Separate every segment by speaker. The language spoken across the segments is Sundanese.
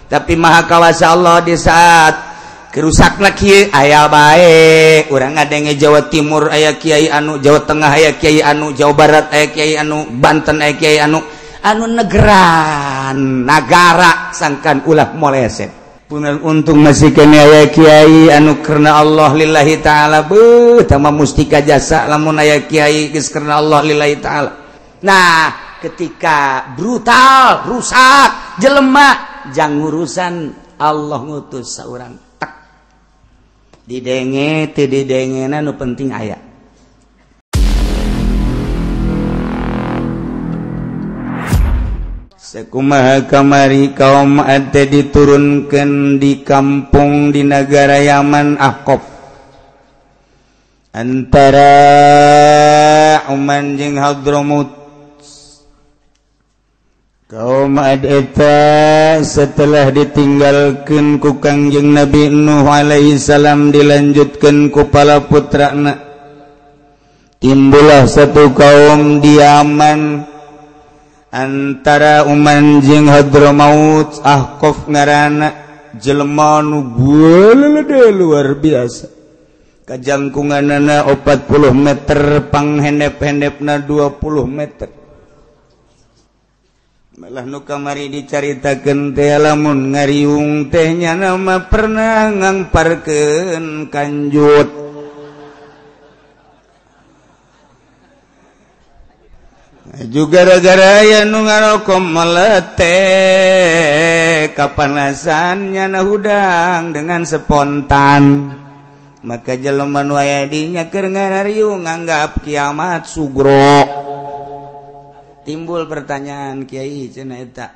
Speaker 1: Tapi maha kawasa Allah di saat kerusakna kieu aya bae urang ngadenge Jawa Timur aya kiai anu, Jawa Tengah aya kiai anu, Jawa Barat aya kiai anu, Banten aya kiai anu, anu negeran nagara sangkan ulah moleset. Punten untung masih kene aya kiai anu karena Allah lillahi taala beuh tama mustika jasa lamun aya kiai geus karena Allah lillahi taala. Nah, ketika brutal rusak jelema jang urusan Allah ngutus saurang tek didenge teu didengena nu penting aya. Sekumaha kamari kaum Ad diturunkan di kampung di negara Yaman Ahqaf antara Uman jeung Hadramut. Kaum Ad eta setelah ditinggalkeun ku Kangjeng Nabi Nuh alaihi salam dilanjutkeun ku para putrana. Timbullah satu kaum di Yaman antara Uman jeung Hadramaut Ahqaf ngaranna, jelema nu gede luar biasa. Kajangkunganana 40 meter, panghendep-hendepna 20 meter. Malah nu kamari dicaritakeun teh lamun ngariung teh nyana mah pernah ngangparkeun kanjut. Juga gara-gara aya nu ngaroko meletek kapanasan nyana hudang dengan spontan. Maka jelema nu aya dinya keur ngarariung nganggap kiamat sugro. Timbul pertanyaan kiai cenah eta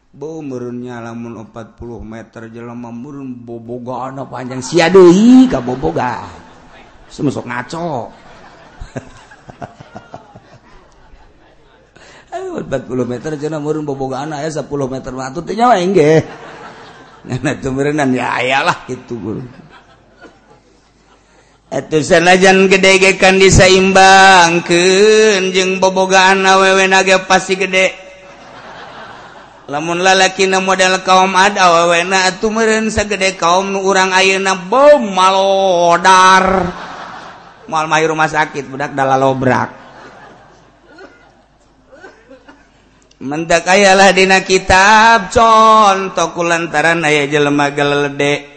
Speaker 1: bau meureunnya lamun 40 meter jelema meureun bobogaana panjang sia deui ka boboga. Sok ngaco. Ayo 40 meter cenah meureun bobogaana aya 10 meter mah atuh teh nyawa engge. Nah teu meureunnan ya aya lah kitu guru. Atuh sanajan gede ge kan disaimbangkeun jeung bobogaan awewe na ge pasti gede. Lamun lalakina model kaum Ad awewena atuh meureun sagede kaum nu urang ayeuna bom malodar. Moal mahi rumah sakit budak dalalobrak. Mendak ayalah dina kitab contoh kulantaran aya jelema galede.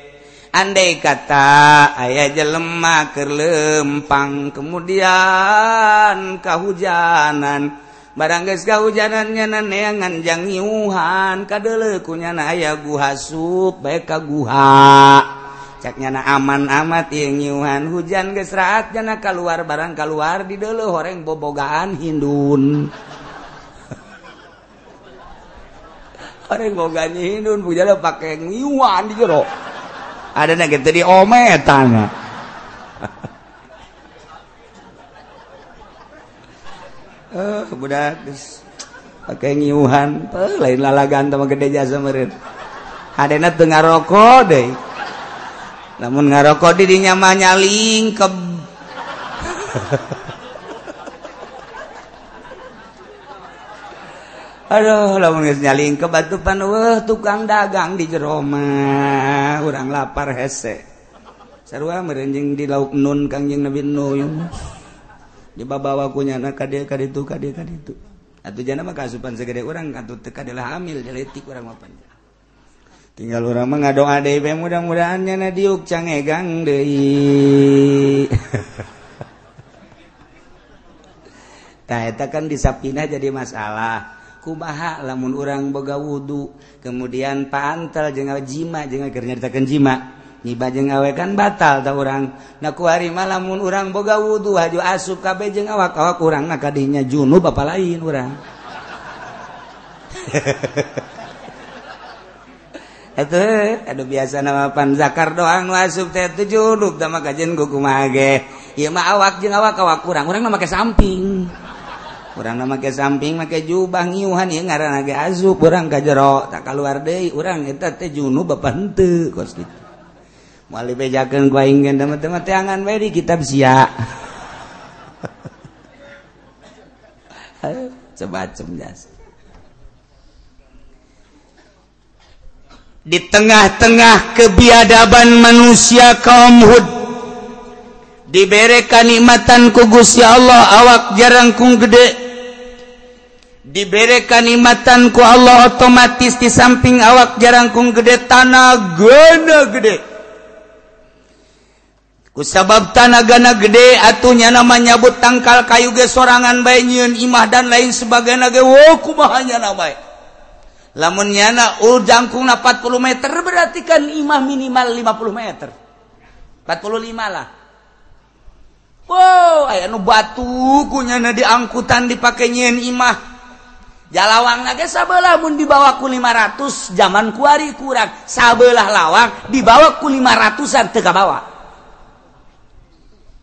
Speaker 1: Andai kata aya jelema keur lempang kemudian kahujanan, barang geus kahujanan nyana neangan jang ngiuhan kadeuleu ku nyana aya guha sup bae ka guha. Cak nyana aman amat ieu ngiuhan hujan geus raat nyana kaluar barang kaluar dideuleu horeng bobogaan hindun. Horeng bobogaan hindun pujana pake ngiuhan di jero. Ada nak gitu di ometan. Budak pakai ngiuhan, lain lalagan sama gede jasa meureun. Adena teu ngaroko deui. Lamun ngaroko di dinya mah nyalingkeb. Aduh, lamun geus nyalingkeb atuh pan eueuh tukang dagang di jero mah, urang lapar hese. Sarua meureun jeung di lauk nun Kangjeng Nabi Nuh. Dibabawa ku nyana ka dieu ka ditu ka dieu ka ditu. Atuh jana mah kaasupan sagede urang atuh teu kadelah hamil jaletik urang mah panjang. Tinggal urang mah ngadoa deui bae mudah-mudahan nyana diuk cangegang deui. Tah eta kan disapina jadi masalah. Kumaha lamun urang boga wudu kemudian paantel jeung jima jeung keur nyaritakeun jima nyiba jeung awe kan batal ta urang. Nah kuari mah lamun urang boga wudu haju asup kabeh jeung awak-awak urang na kadinya junub apa lain urang. Atuh aduh biasa nama pan zakar doang nu asup teh teu junub da mah kajen ku kumaha ge. Ieu mah awak jeung awak-awak urang, urang mah make samping. Urang make samping make jubah ngiuhan ieu ngaranna ge asup urang ka jero tak kaluar deui urang eta teh junub apa henteu kos kitu. Moal dibejakeun ku aing ge teman-teman teangan bae di kitab sia. Coba-coba jasa. Di tengah-tengah kebiadaban manusia kaum Hud dibere kanikmatan ku Gusti Allah awak jarangkung gede, dibere kanikmatan ku Allah otomatis di samping awak jarangkung gede tanagana gede. Ku sabab tanagana gede atuh nyana mah nyabut tangkal kayu ge sorangan bae nyieun imah dan lain sebagainya ge wo kumaha nyana bae. Lamun nyana jangkungna 40 meter berarti kan imah minimal 50 meter. 45 lah. Wow, aya nu batu ku nyana diangkutan dipake nyieun imah. Jalawangna ge sabelah mun dibawa ku 500 zaman kuari kurang. Sabelah lawang dibawa ku 500-an teu kabawa.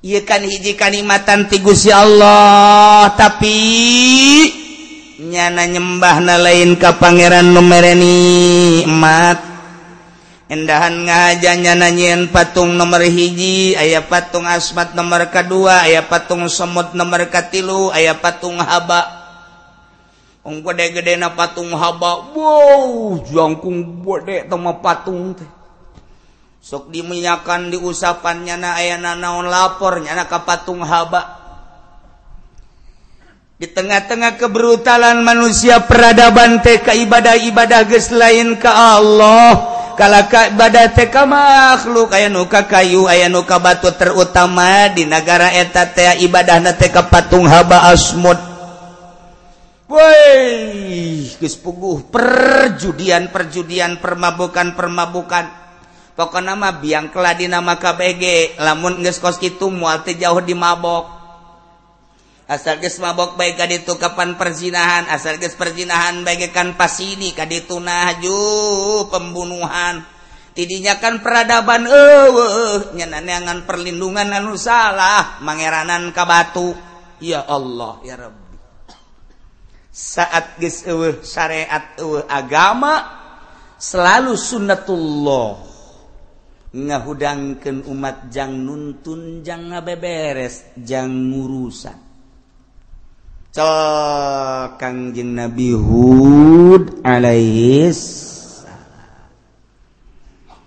Speaker 1: Ieu kan hiji kanikmatan ti Gusti Allah, tapi nyana nyembahna lain ka pangeran nu mere nikmat. Endahan ngaja nyana nyieun patung nomor hiji, aya patung asmat nomor kadua, aya patung semut nomor katilu, aya patung haba. Ong gede-gedena patung haba, wow, jangkung gede teh mah patung teh. Sok diminyakan diusapan nyana aya nanaon lapor nyana ka patung haba. Di tengah-tengah kebrutalan manusia peradaban teh ka ibadah-ibadah geus lain ka Allah, kala ka ibadah teh ka makhluk, aya nu ka kayu, aya nu ka batu, terutama di nagara eta teh ibadahna teh ka patung haba asmud. Woi, geus puguh perjudian-perjudian, permabukan-permabukan. Pokona mah biang keladi nama KBG, lamun geus kos kitu moal teh jauh di mabok. Asal geus mabok bae ka ditu kapan perzinahan, asal geus perzinahan bae kan pasini ka ditu nahju pembunuhan. Tidinya kan peradaban eueuh nya neangan perlindungan anu salah, mangeranan ka batu. Ya Allah ya Rabbi. Saat geus eueuh syariat eueuh agama, selalu sunnatullah ngahudangkeun umat jang nuntun jang ngabeberes jang ngurusan. Cel Kangjeng Nabi Hud alaihis salam.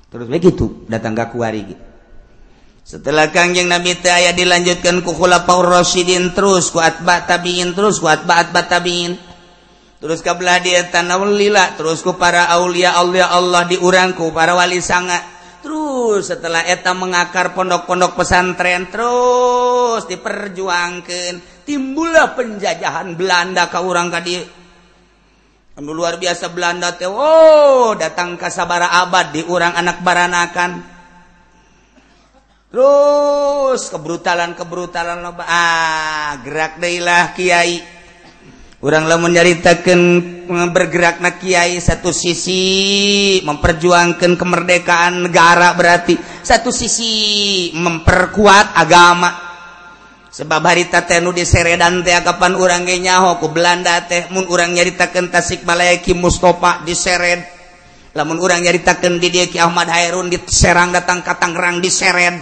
Speaker 1: Terus begitu datang ka kuari. Setelah Kangjeng Nabi teh aya dilanjutkan ku khulafaur rasyidin terus ku atba tabiin terus ku atba atba tabiin. Terus ka belah dieu tanawul lila terus ku para aulia aulia Allah diurang ku para wali sanga. Terus setelah eta mengakar pondok-pondok pesantren terus diperjuangkan, timbullah penjajahan Belanda ka urang ka dieu. Anu luar biasa Belanda teh, oh datang ka sabara abad di urang anak baranakan. Terus kebrutalan-kebrutalan loba, gerak deui lah kiai. Urang lamun nyaritakeun bergerakna kiai satu sisi memperjuangkan kemerdekaan negara berarti satu sisi memperkuat agama. Sebab harita teh nu diseredan teh kapan urang ge nyaho ku Belanda teh mun urang nyaritakeun Tasikmalaya Ki Mustofa disered. Lamun urang nyaritakeun di dieu Ki Ahmad Hairun diserang datang ka Tangerang disered.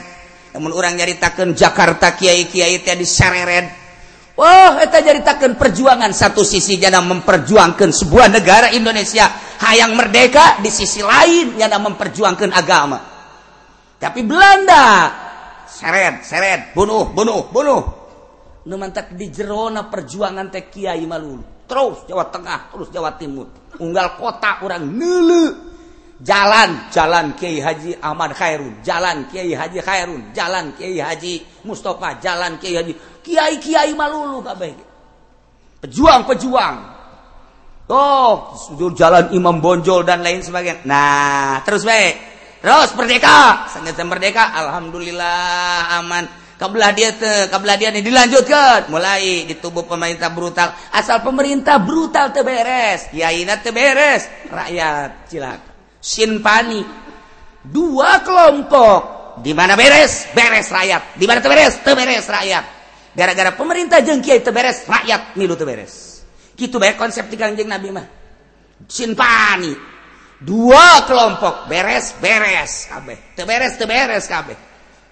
Speaker 1: Lamun urang nyaritakeun Jakarta kiai-kiai teh diserered. Wah, eta nyaritakeun perjuangan satu sisi jana memperjuangkan sebuah negara Indonesia hayang merdeka, di sisi lain jana memperjuangkan agama. Tapi Belanda seret, seret, bunuh, bunuh, bunuh. Nu mantak di jerona perjuangan teh kiai malulu. Terus Jawa Tengah, terus Jawa Timur. Unggal kota urang neuleu. Jalan, jalan Kiai Haji Ahmad Khairun, jalan Kiai Haji Khairun, jalan Kiai Haji Mustafa, jalan Kiai Haji Kiai-kiai malulu kabeh. Pejuang-pejuang. Oh, jalan Imam Bonjol dan lain sebagainya. Nah, terus baik. Terus merdeka, sangat merdeka, alhamdulillah aman. Kabelah dia teh, kabelah dia nih dilanjutkan. Mulai di tubuh pemerintah brutal. Asal pemerintah brutal teu beres, kiaina teu beres, rakyat cilaka. Sinpani. Dua kelompok, di mana beres, beres rakyat. Di mana teu beres, teu beres rakyat. Gara-gara pemerintah jeung kiai teu beres, rakyat milu teu beres. Kitu bae konsep ti Kangjeng Nabi mah. Sinpani. Dua kelompok, beres, beres kabeh. Teu beres, teu beres kabeh.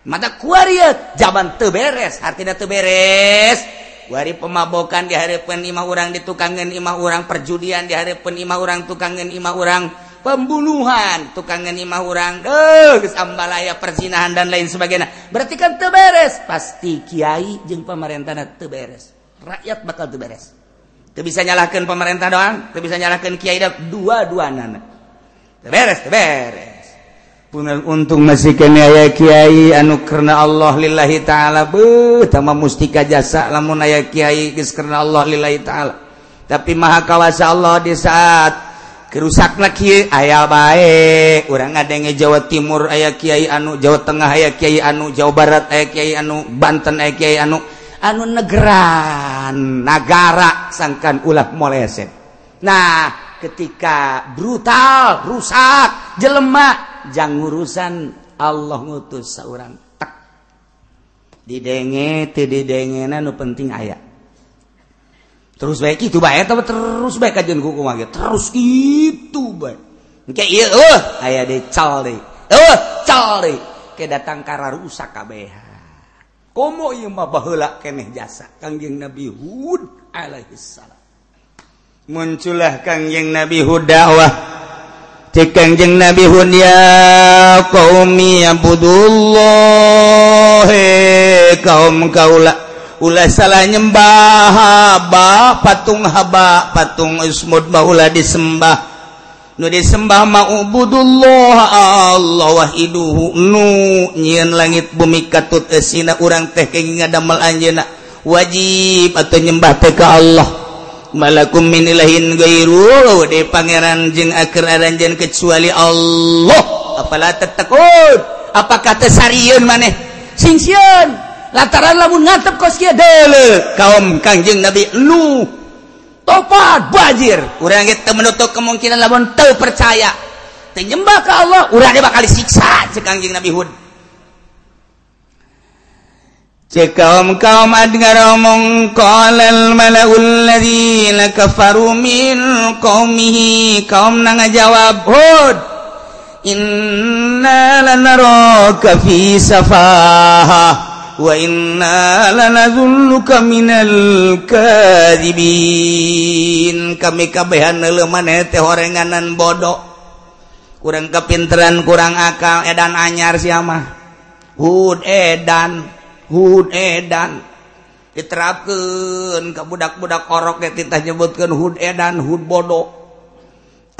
Speaker 1: Mata kuari jaman teu beres, artina teu beres. Kuari pemabokan di hareupeun imah urang ditukangeun imah urang, perjudian di hareupeun imah urang tukangeun imah urang, pembunuhan, tukang ngenimah urang, geus ambalaya perzinahan dan lain sebagainya. Berarti kan teu beres, pasti kiai jeung pamarentahna teu beres. Rakyat bakal teu beres. Teu bisa nyalahkeun pemerintah doang, teu bisa nyalahkeun kiai doang, dua-duanana. Teu beres, teu beres. Untung masih kene aya kiai anu karena Allah lillahi ta'ala, beuh tama mustika jasa lamun aya kiai geus karena Allah lillahi ta'ala. Tapi maha kawasa Allah di saat kerusakna kieu aya bae urang ngadenge Jawa Timur aya kiai anu, Jawa Tengah aya kiai anu, Jawa Barat aya kiai anu, Banten aya kiai anu, anu negeran nagara sangkan ulah moleset. Nah, ketika brutal rusak jelema jang urusan Allah ngutus seorang tek didenge teu didengena nu penting aya terus bae kitu bae eta terus bae kajeun ku kumaha ge terus kitu bae engke ieu eueuh aya deui cal deui eueuh cal deui ke datang ka rusak kabeh komo ieu mah baheula keneh jasa Kangjeng Nabi Hud alaihi salam. Muncullah Kangjeng Nabi Hud dakwah cek Kangjeng Nabi Hud, ya qaumi abudullah, kaum kaula ulah salah nyembah haba patung, haba patung ismud mah ulah disembah, nu disembah ma ubudullah Allah wahiduhu nu nyieun langit bumi katut eusina urang teh kenging ngadamel anjeunna wajib atau nyembah teh ka Allah. Malakum min ilahin ghairu de pangeran jeung akhir aranjeun kecuali Allah. Afala tattaqun, apakah teu sarieun maneh sing sieun lantaran lamun ngatep kos kieu deuleu kaum Kangjeng Nabi Nuh topat bajir urang ge teu menutup kemungkinan lamun teu percaya teu nyembah ka Allah urang ge bakal disiksa cek Kangjeng Nabi Hud. Cek kaum-kaum ad ngaromong qalal mala'ul ladzina kafaru min qaumihi, kaum na ngajawab Hud, inna lanaraka fi safaha wa inna lanadzulluka minal kadzibin. Kami kabehan neuleuh maneh teh horenganan bodoh, kurang kepinteran, kurang akal, edan anyar sia mah. Hud edan, Hud edan diterapkeun ka budak-budak orok ge titah nyebutkeun Hud edan, Hud bodoh.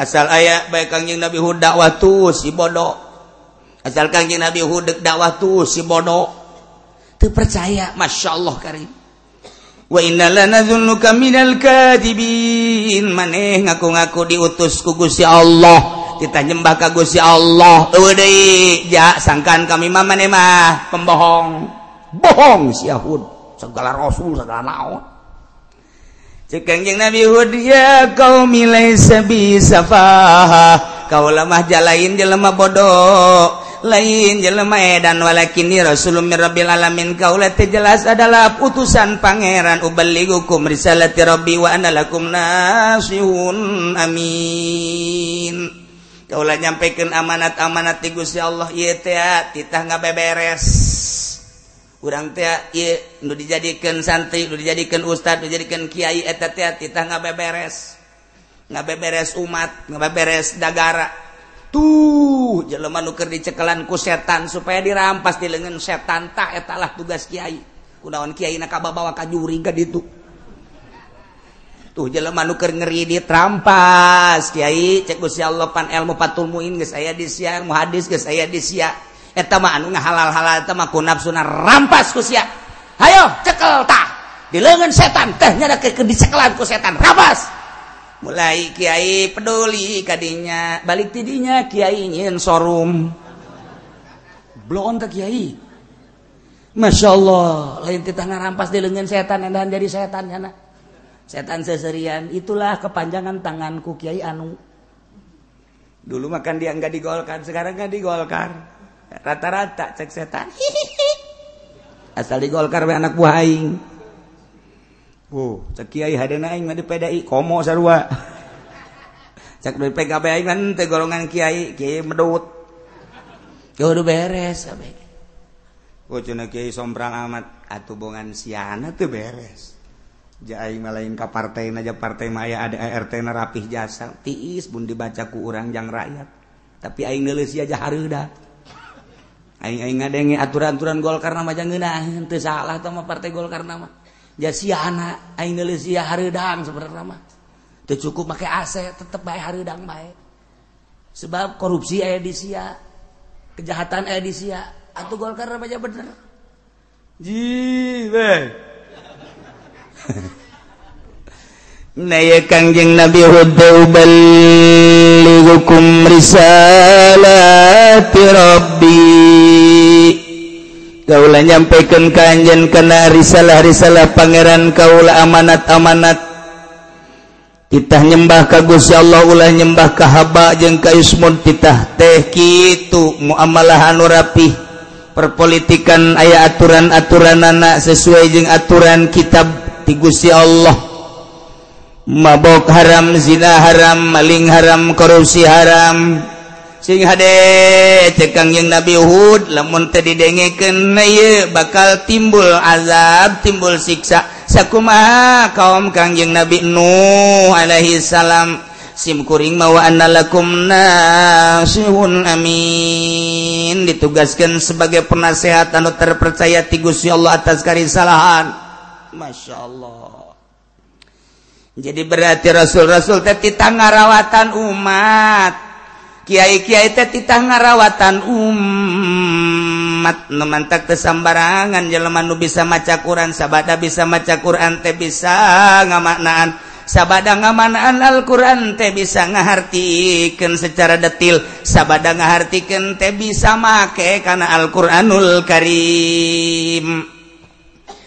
Speaker 1: Asal aya bae Kangjeng Nabi Hud dakwah tuh si bodoh, asal Kangjeng Nabi Hud deuk dakwah tuh si bodoh, teu percaya. Masya Allah karim. Wa inna lanadzunnuka minal kadibin, maneh ngaku-ngaku diutus ku Gusti Allah, kita nyembah ka Gusti Allah eueuh deui ja sangkaan kami mah maneh mah pembohong. Bohong si Yahud segala rasul segala naon. Cek Kangjeng Nabi Hud, ya qaumi laisa bi safaha, kaula mah jalain jelema bodoh, lain jelema edan, walakinni rasulun min rabbil alamin, kaula teh jelas adalah utusan pangeran, uballighukum risalati rabbi wa ana lakum nasihun amin. Kaula nyampekeun amanat-amanat ti Gusti Allah ieu teh titah ngabeberes. Urang teh ieu nu dijadikeun santri, nu dijadikeun ustad, nu dijadikeun kiai eta teh titah ngabeberes. Ngabeberes umat, ngabeberes nagara. Tuh jelema nu keur dicekelan ku setan supaya dirampas di leungeun setan, tah eta lah tugas kiai. Kunaon kiai na kababawa ka juri ka ditu. Tuh jelema nu keur ngeridit rampas kiai, cek Gusti Allah pan ilmu fatul muin geus aya di sia, ilmu hadis geus aya di sia. Eta mah anu ngahalal-halal eta mah ku nafsuna rampas ku sia. Hayo cekel tah di leungeun setan teh nya keur dicekelan ku setan rampas. Mulai kiai peduli kadinya, balik tidinya kiai nyieun sorum. Bloon teh kiai. Masya Allah, lain titah ngarampas di leungeun setan endahan jadi setan nyana. Setan seserian, itulah kepanjangan tanganku kiai anu. Dulu makan dia enggak digolkan, sekarang kan digolkan. Rata-rata cek setan. Hihihi. Asal digolkar we anak buah aing. Cek kiai hadena aing mah di PDI komo sarua. Cek di PKB aing mah teu golongan kiai, kiai medut. Kudu beres kabeh. Oh cenah kiai somprang amat atuh bongan siana teu beres. Ja aing mah lain ka partai aja, partai mah aya ADART na rapih jasa tiis bun dibaca ku urang jang rakyat. Tapi aing neuleus aja hareuda. Aing aing ngadenge aturan-aturan Golkar mah ngeunah teu salah tah mah partai Golkar mah. Ja siana aing neuleus sia hareudang sebenarnya mah. Teu cukup make AC tetep bae hareudang bae. Sebab korupsi aya di sia, kejahatan aya di sia, atuh Golkar mah bener. Ji we. Nah ya Kangjeng Nabi Hud uballighukum risalati rabbi, kaula nyampaikan ka anjeun kana risalah-risalah pangeran kaula, amanat-amanat titah nyembah ka Gusti Allah ulah nyembah ka haba jeung ka ismud, titah teh kitu muamalah anu rapih, perpolitikan aya aturan-aturanana sesuai jeung aturan kitab ti Gusti Allah. Mabok haram, zina haram, maling haram, korupsi haram. Sing hade cek Kangjeng Nabi Hud lamun teu didengekeun ieu bakal timbul azab, timbul siksa. Sakumaha kaum Kangjeng Nabi Nuh alaihi salam, sim kuring ma wa anna lakum nasihun amin, ditugaskan sebagai penasehat anu terpercaya ti Gusti Allah atas karisalahan. Masya Allah. Jadi berarti rasul-rasul teh titah ngarawatan umat, kiai-kiai teh titah ngarawatan umat. Nu mantak teu sambarangan jelema nu bisa maca Quran, sabada bisa maca Quran teh bisa ngamaknaan, sabada ngamaknaan Al-Quran teh bisa ngahartikeun secara detil, sabada ngahartikeun teh bisa make kana Al-Quranul Karim.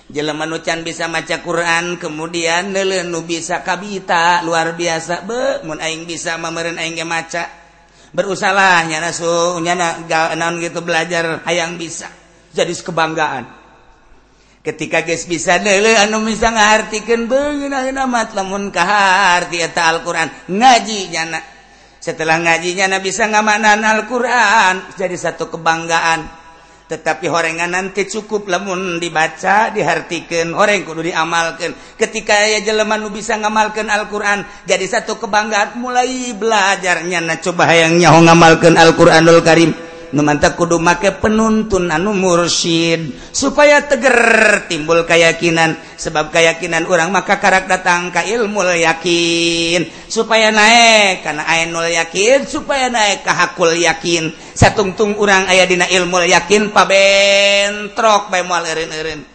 Speaker 1: Jelema nu can bisa maca Quran kemudian neuleuh nu bisa kabita luar biasa, be mun aing bisa mah meureun aing ge maca. Berusahalah nyana su nyana naon gitu belajar hayang bisa jadi kebanggaan. Ketika geus bisa neuleuh anu bisa ngahartikeun beungeun amat lamun kaharti eta Al-Quran, ngaji nyana. Setelah ngaji nyana bisa ngamaknaan Al-Quran jadi satu kebanggaan. Tetapi horengan nanti cukup lamun dibaca dihartikeun, horeng kudu diamalkeun. Ketika aya jelema nu bisa ngamalkeun Al-Qur'an jadi satu kebanggaan, mulai belajar nyana coba hayang nyaho ngamalkeun Al-Qur'anul Karim. Nu mantak kudu make penuntun anu mursyid supaya teger timbul keyakinan. Sebab keyakinan urang maka karak datang ka ilmul yakin supaya naik kana ainul yakin, supaya naik ka hakul yakin. Satungtung urang aya dina ilmul yakin pabentrok bae moal eureun-eureun.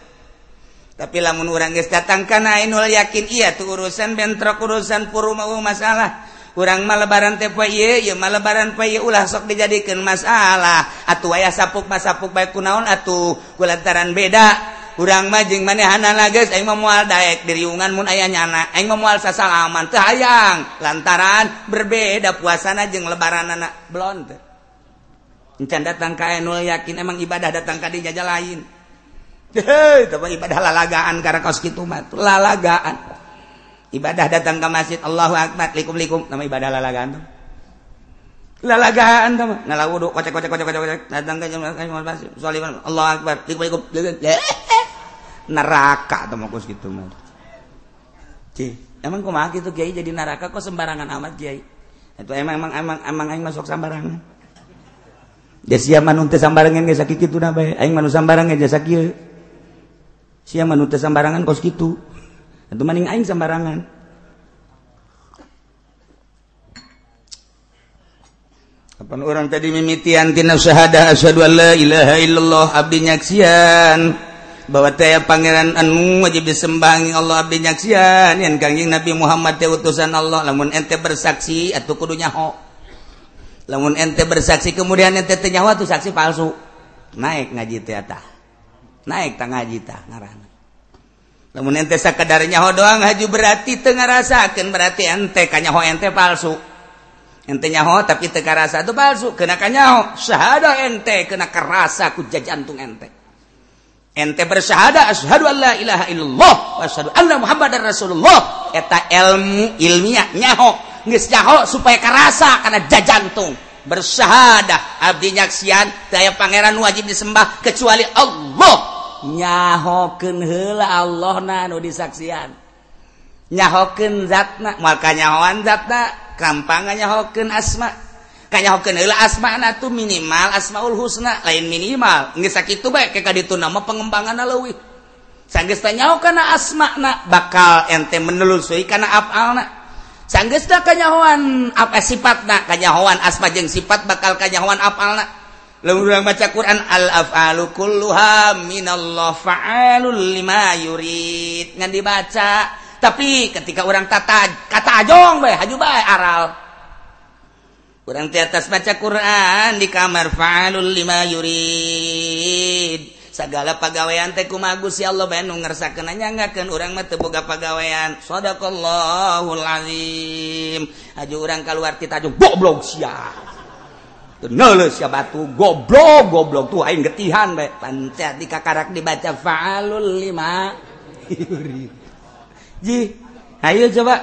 Speaker 1: Tapi lamun urang geus datang kana ainul yakin, iya tuh urusan bentrok, urusan puru mau masalah. Urang mah lebaran teh poe ieu, ieu mah lebaran poe ieu, ulah sok dijadikeun masalah. Atuh aya sapuk mah sapuk bae kunaon atuh kulantaran beda. Urang mah jeung manehanana geus aing mah moal daek diriungan mun aya nyana, aing mah moal sasalaman teu hayang lantaran berbeda puasana jeung lebaranana belon teh. Encan datang ka ainul yakin, emang ibadah datang ka dinya lain. Heuh, teh ibadah lalagaan karena kaos kitu mah lalagaan. Ibadah datang ke masjid Allahu akbar likum-likum nama ibadah lalagaan tuh. Lalagaan tuh ngala wudu kocek kocek kocek kocek datang ke masjid sholat Allahu akbar likum-likum neraka tuh mah kos kitu mah. Cih, emang kumaha kitu kiai jadi neraka kok sembarangan amat kiai. Itu emang emang emang emang aing masuk sembarangan. Ja sia mah nu teu sambarangan ge sakitu na bae, aing mah nu sambarangan jasa kieu. Sia mah nu teu sambarangan kos kitu. Itu maning aing sambarangan. Kapan orang tadi mimitian tina syahadah asyhadu alla ilaha illallah abdi nyaksian bahwa teh pangeran anu wajib disembahangi Allah, abdi nyaksian yen Kangjeng Nabi Muhammad teh utusan Allah. Lamun ente bersaksi atuh kudu nyaho. Lamun ente bersaksi kemudian ente teu nyaho atuh saksi palsu. Naik ngaji teh tah. Naik tah ngaji tah ngaranna. Lamun ente sakadar nyaho doang haju berarti teu ngarasakeun, berarti ente kanyaho ente palsu. Ente nyaho tapi teu karasa itu palsu, kena kanyaho syahadah ente kena kerasa ku jantung ente. Ente bersyahadah asyhadu alla ilaha illallah wa asyhadu anna muhammadar rasulullah, eta ilmu ilmiah nyaho, geus nyaho supaya kerasa kana jantung. Bersyahadah abdi nyaksian teu aya pangeran wajib disembah kecuali Allah. Nyahokeun heula Allahna nu disaksian. Nyahokeun zatna, moal kanyahoan zatna, gampang nyahokeun asma. Kanyahokeun heula asmana tuh minimal asmaul husna, lain minimal. Geus sakitu bae ke ka ditu nama pengembanganna leuwih. Sanggeus teh nyaho kana asmana bakal ente menelusuri kana afalna. Sanggeus teh kanyahoan apa sifatna, kanyahoan asma jeung sifat bakal kanyahoan afalna. Lamun urang baca Quran al af'alu kulluha minallah fa'alul lima yurid ngan dibaca. Tapi ketika orang tata kata ajong bae haju bae aral. Urang di atas baca Quran di kamar fa'alul lima yurid. Segala pagawean teh kumaha Gusti Allah bae nu ngersakeun nyangakeun urang mah teu boga pagawean. Shadaqallahul azim. Haju urang kaluar ti tajung goblok sia. Teu neuleus sia batu goblok goblok tuh aing getihan bae. Pancat di kakarak dibaca fa'alul lima yurid. Ji, ayo coba.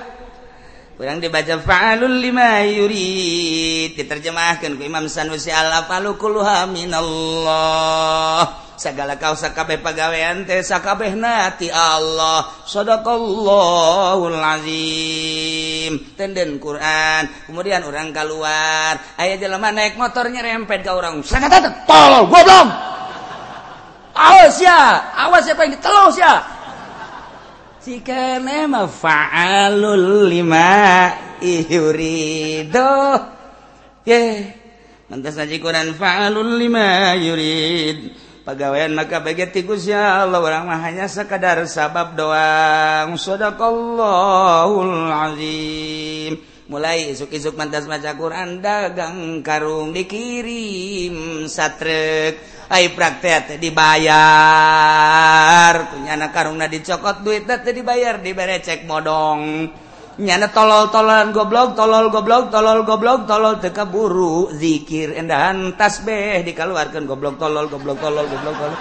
Speaker 1: Urang dibaca fa'alul lima yurid diterjemahkeun ku Imam Sanusi al-afalu kulluha minallah. Segala kausa kabeh pagawean teh sakabehna ti Allah. Shadaqallahul azim. Tenden Quran. Kemudian urang keluar, aya jelema naik motor nyerempet ka urang. Sangat tolol goblok. Awas ya, awas siapa yang ditelos ya. Sikene mah fa'alul lima yurido. Ye, mantas ngaji Quran fa'alul lima yurid. Pagawean maka bagi ti Gusti Allah urang mah hanya sekadar sabab doang. Shadaqallahul azim. Mulai isuk-isuk mantas maca Quran dagang karung dikirim satrek. Ai praktek teh dibayar, punya anak karungna dicokot duit teh dibayar dibere cek modong. Nyana tolol-tololan goblok, tolol goblok, tolol goblok, tolol teu kaburu zikir endahan tasbih dikaluarkeun goblok tolol goblok tolol goblok tolol.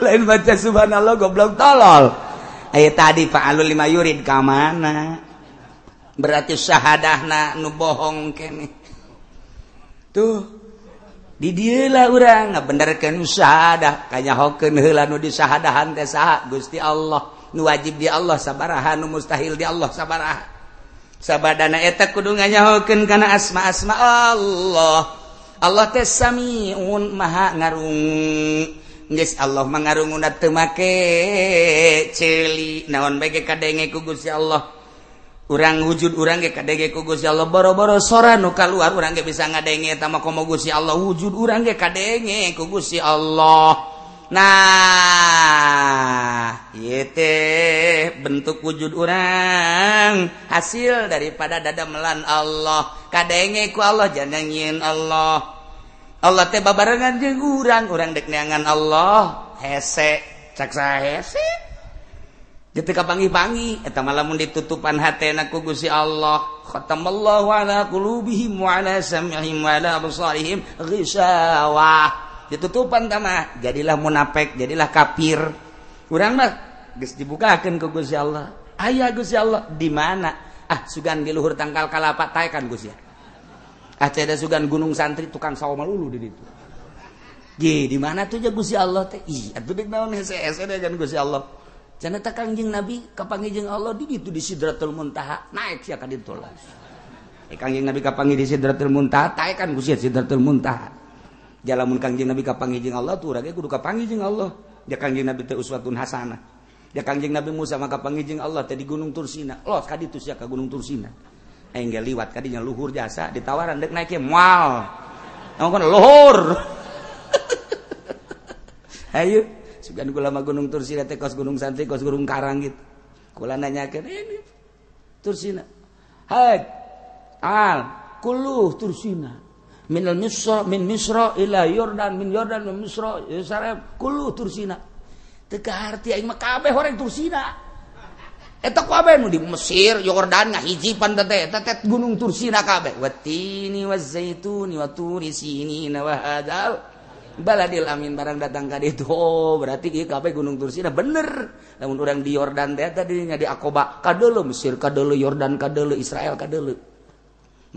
Speaker 1: Lain baca subhanallah goblok tolol. Aya tadi fa'alul lima yurid ka mana? Berarti syahadahna nu bohong keneh. Tuh di dieu lah urang ngabenerkeun syahadah kanyahokeun heula nu disahadahan teh saha Gusti Allah nu wajib di Allah sabaraha nu mustahil di Allah sabaraha sabadana eta kudu nganyahokeun kana asma-asma Allah. Allah teh samiun maha ngarungu geus Allah mah ngarunguna teu make ceuli naon bae ge kadenge ku Gusti Allah. Urang wujud urang ge kadenge ku Gusti Allah boro-boro sora nu kaluar urang ge bisa ngadenge eta mah komo Gusti Allah wujud urang ge kadenge ku Gusti Allah. Nah, ieu teh bentuk wujud urang hasil daripada dadamelan Allah kadenge ku Allah jangan nyieun Allah. Allah teh babarengan jeung urang, urang dek neangan Allah hese cak saha hese. Ketika pangi-pangi eta mah lamun ditutupan hatena ku Gusti Allah khatamallahu ala qulubihim wa ala sam'ihim wa ala absarihim ghishawah ditutupan tah mah jadilah munafik jadilah kafir. Urang mah geus dibukakeun ku Gusti Allah aya Gusti Allah di mana ah sugan di luhur tangkal kalapa taekan Gusti ah ceda sugan gunung santri tukang sawo malulu di ditu ge di mana tuh ja Gusti Allah teh ih atuh deuk naon hese-hese deui Gusti Allah. Cenah teh Kangjeng Nabi kapanggih jeung Allah di ditu di Sidratul Muntaha naik sia ka ditu lah. Kangjeng Nabi kapanggih di Sidratul Muntaha taekan ku sia Sidratul Muntaha. Jalamun Kangjeng Nabi kapanggih jeung Allah tuh urang ge kudu kapanggih jeung Allah. Ja Kangjeng Nabi teh uswatun hasanah. Ja Kangjeng Nabi Musa mah kapanggih jeung Allah teh di Gunung Tursina. Los ka ditu sia ka Gunung Tursina. Aing ge liwat ka dinya luhur jasa ditawaran deuk naik ge moal. Naon kana luhur. Ayo sugan kula mah Gunung Tursina teh kos Gunung Santri kos Gunung Karang gitu. Kula nanyakeun ini Tursina. Hai al kullu Tursina minal Misra min Misra ila Yordan min Yordan min Misra Yerusalem kullu Tursina. Teu kaharti aing mah kabeh horeng Tursina. Eta kabeh nu di Mesir Yordan ngahiji pan teh eta teh Gunung Tursina kabeh. Watini wazaituni wa turi sinina wa hadal baladil amin barang datang ka ditu. Oh, berarti ieu kabeh Gunung Tursina bener. Lamun urang di Yordan teh tadi nya di Aqaba kadeuleu Mesir kadeuleu Yordan kadeuleu Israel kadeuleu.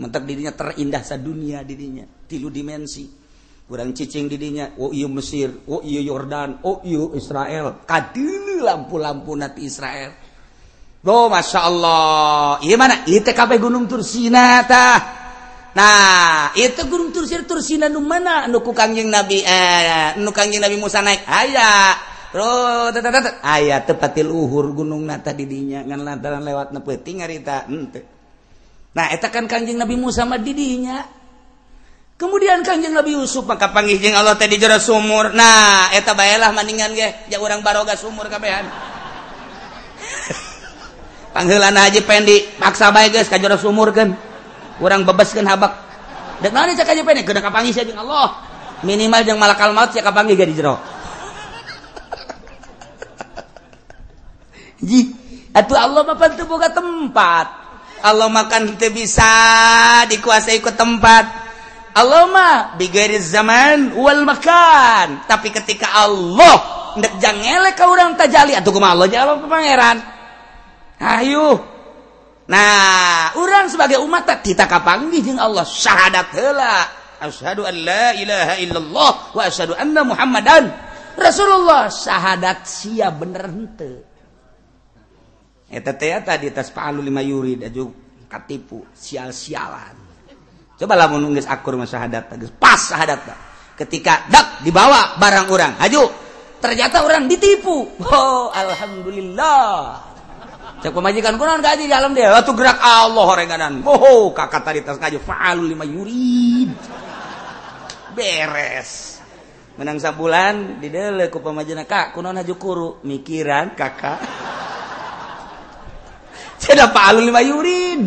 Speaker 1: Mentek dirinya terindah sadunia dirinya tilu dimensi. Urang cicing di dinya, oh ieu Mesir, oh ieu Yordan, oh ieu Israel. Kadeuleu lampu-lampu na ti Israel. Oh, Masya Allah. Ieu mana? Ieu teh kabeh Gunung Tursina tah. Nah, itu Gunung Tursina, Tursina nu mana? Nu ku Kangjeng Nabi nu Kangjeng Nabi Musa naik. Aya. Terus aya tepatil uhur gunung nata di dinya ngan lantaran lewat na peuting harita henteu. Nah, eta kan Kangjeng Nabi Musa mah di dinya. Kemudian Kangjeng Nabi Yusuf maka panggih jeung Allah teh di jero sumur. Nah, eta baelah maningan ge ja urang baroga sumur kabehan. Pangheulana Haji Pendi paksa bae geus ka jero sumur keun. Urang bebeskeun habak. Deuk naon cek Haji Pendi keun kapanggih sia jeung Allah. Minimal jeung malakal maut sia kapanggih ge di jero. Ji, atuh Allah mah pan teu boga tempat. Allah makan teu bisa dikuasai ku tempat. Allah mah bighairi zaman wal makan. Tapi ketika Allah ndek jangele ka urang tajali atuh kumaha Allah jawab pangeran. Ayo. Nah, urang sebagai umat teh kita kapanggih jeung Allah syahadat heula. Asyhadu an la ilaha illallah wa asyhadu anna Muhammadan Rasulullah. Syahadat sia bener henteu. Eta teh tadi tas fa'alu lima yurid aju katipu sial-sialan. Coba lamun geus akur mah syahadat geus pas syahadat. Ketika dak dibawa barang urang, haju. Ternyata orang ditipu. Oh, alhamdulillah. Cek pemajikan kunaon gaji di alam dia. Atuh gerak Allah horenganan. Oh, kakak tadi tas ngaji fa'alu lima yurid. Beres. Menang sabulan dideuleu ku pamajikan, "Kak, kunaon haju kuru?" Mikiran kakak. Cenah fa'alu lima yurid.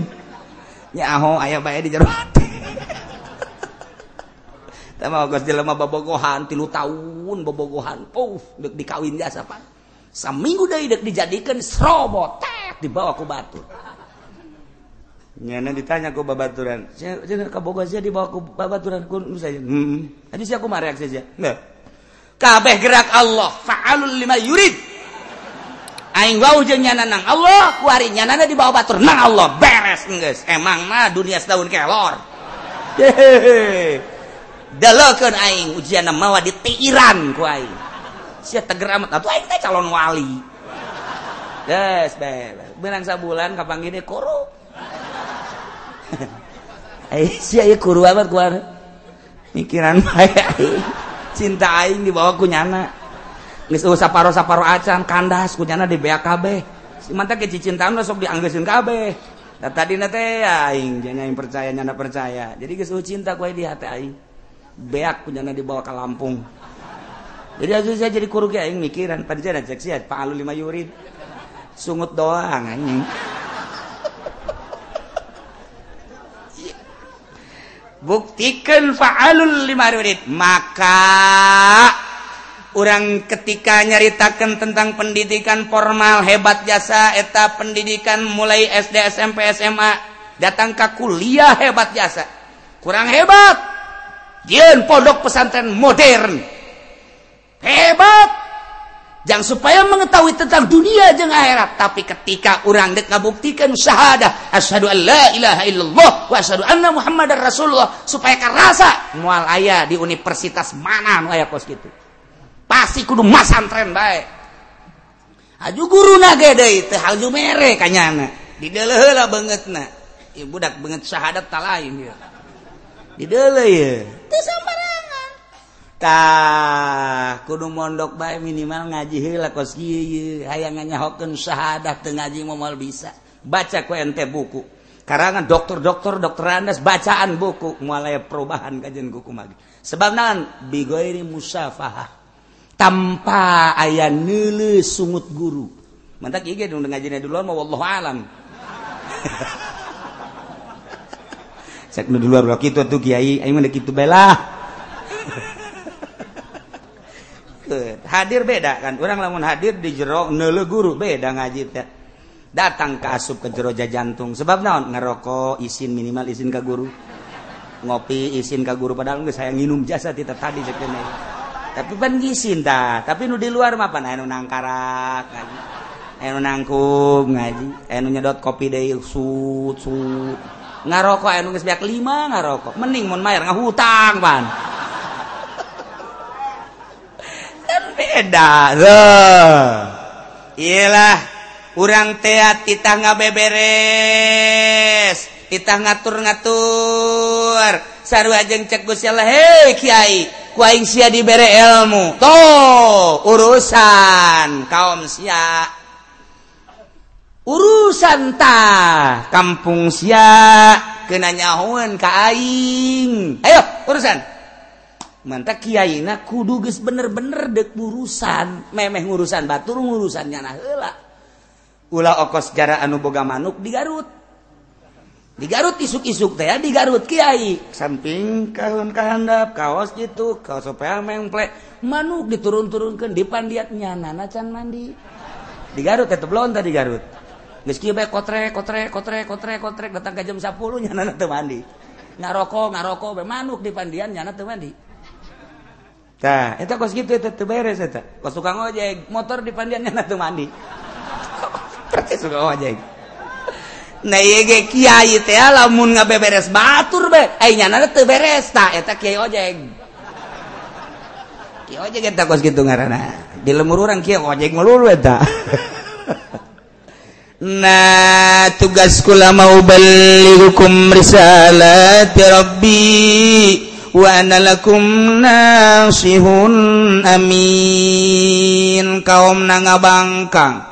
Speaker 1: Nyaho aya bae di jero hati. Tah mah geus jelema bobogohan 3 tahun bobogohan. Puff, deuk dikawin jasa pan. Saminggu deui deuk dijadikeun serobot, tet dibawa ku batur. Nyana ditanya ku babaturan, "Sia kaboga sia dibawa ku babaturan ku saya." Heeh. Adi sia kumaha reaksi sia? Heuh. Kabeh gerak Allah, fa'alul lima yurid. Aing wau jeung nyana nang Allah, kuari nyanana dibawa batur nang Allah, beres geus. Emang mah dunia setahun kelor. Hehehe. Dalekeun aing ujianna mawa ditiiran ku aing. Sia teger amat atuh aing teh calon wali. Geus bae. Beunang sabulan kapanggih deui kuru. Ai sia ieu kuru amat ku mikiran bae aing. Cinta aing dibawa ku nyana. Geus eueuh saparo-saparo acan kandas ku nyana di BAKB. Si mantap ge cicintaan sok dianggeuseun kabeh. Da tadina teh aing jeung aing percaya nyana percaya. Jadi geus eueuh cinta ku aing di hati aing. Beak ku nyana dibawa ke Lampung. Jadi aja saya jadi kuru ge aing mikiran pancen cek sia fa'alu lima yurid. Sungut doang anjing. Buktikan fa'alul lima yurid. Maka orang ketika nyaritakan tentang pendidikan formal hebat jasa eta pendidikan mulai SD SMP SMA datang ke kuliah hebat jasa. Kurang hebat jieun pondok pesantren modern hebat jangan supaya mengetahui tentang dunia jeung akhirat. Tapi ketika orang dek ngabuktikan syahadah asyhadu an la ilaha illallah wa asyhadu anna muhammadar rasulullah supaya karasa moal aya di universitas mana nu aya kos kitu. Pasti kudu masantren bae. Haju guruna ge deui teh haju mere ka nyana. Dideuleuh heula beungeutna. Ieu budak beungeut syahadat ta lain ieu. Dideuleuh ieu. Teu sambarangan. Tah, kudu mondok bae minimal ngaji heula kos kieu ieu. Hayang nganyahokeun syahadah teu ngaji moal bisa. Baca ku ente buku. Karangan dokter-dokter, dokterandes bacaan buku moal aya perubahan kajian kuku mah. Sebab naon? Bighairi musafahah. Tanpa aya neuleuh sungut guru. Mantak ieu ge ngajina duluan mah wallahu alam. Cek nu di luar ulah kitu atuh kiai, aing mah kitu bae lah. Hadir beda kan. Urang lamun hadir di jero neuleuh guru beda ngaji teh. Datang ke asup ke jero jantung. Sebab naon? Ngerokok izin minimal izin ka guru. Ngopi izin ka guru padahal geus hayang nginum jasa ti tadi cek teh. Tapi pan gisin tah, tapi nu di luar mah pan anu nangkarak ngaji. Anu nangkub ngaji, anu nyedot kopi deui sut sut. Ngarokok anu geus beak 5 ngarokok. Mending mun mayar ngahutang pan. Beda loh. Iyalah urang teh titah ngabeberes, titah ngatur-ngatur. Sarua jeung cek Gusti Allah, hei kiai, ku aing sia dibere ilmu. Tuh urusan kaum sia. Urusan tah kampung sia kena nyahoan ka aing. Ayo urusan. Mantap kiaina kudu geus bener-bener dek urusan, memeh ngurusan batur ngurusan nyana heula. Ulah okos jara anu boga manuk di Garut. Di Garut isuk-isuk teh di Garut kiai. Samping kahun kahandap kaos gitu, kaos supaya memple manuk diturun-turunkeun di pandiat nyanana can mandi. Di Garut teh belon tadi Garut. Geus kieu bae kotrek kotrek kotrek kotrek kotrek datang ka jam 10 nyanana teu mandi. Ngarokok ngarokok bae manuk di pandian nyana teu mandi. Tah, eta kos kitu eta teu beres eta. Kos tukang ojek, motor di pandian nyana teu mandi. Percis tukang ojek. Nah ieu ge kiai teh lamun ngabeberes batur bae, ai nyana teu beres tah eta kiai ojek. Kiai ojek eta kos kitu ngaranna. Di lemur urang kiai ojek melulu eta. Nah tugas kula mau balighukum risalati rabbi wa ana lakum nasihun amin. Kaum nangabangkang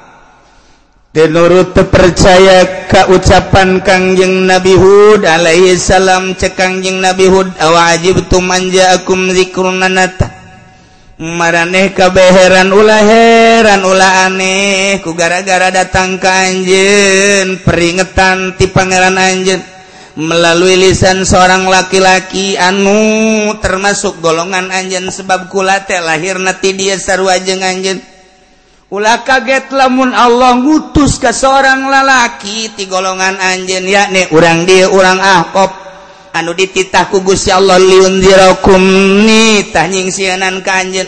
Speaker 1: tenurut percaya ka ucapan Kangjeng Nabi Hud alaihi salam. Cek Kangjeng Nabi Hud awajibtum an ja'akum dzikrun nata. Maraneh kabeh heran ulah heran ulah aneh ku gara-gara datang ka anjeun peringetan ti pangeran anjeun melalui lisan seorang laki-laki anu termasuk golongan anjeun sebab kula teh lahirna ti dieu sarua jeung anjeun. Ulah kaget lamun Allah ngutus ka seorang lalaki ti golongan anjeun yakni urang dieu urang Ahqaf anu dititah ku Gusti Allah liunzirakum nitah nyingsieunan ka anjeun.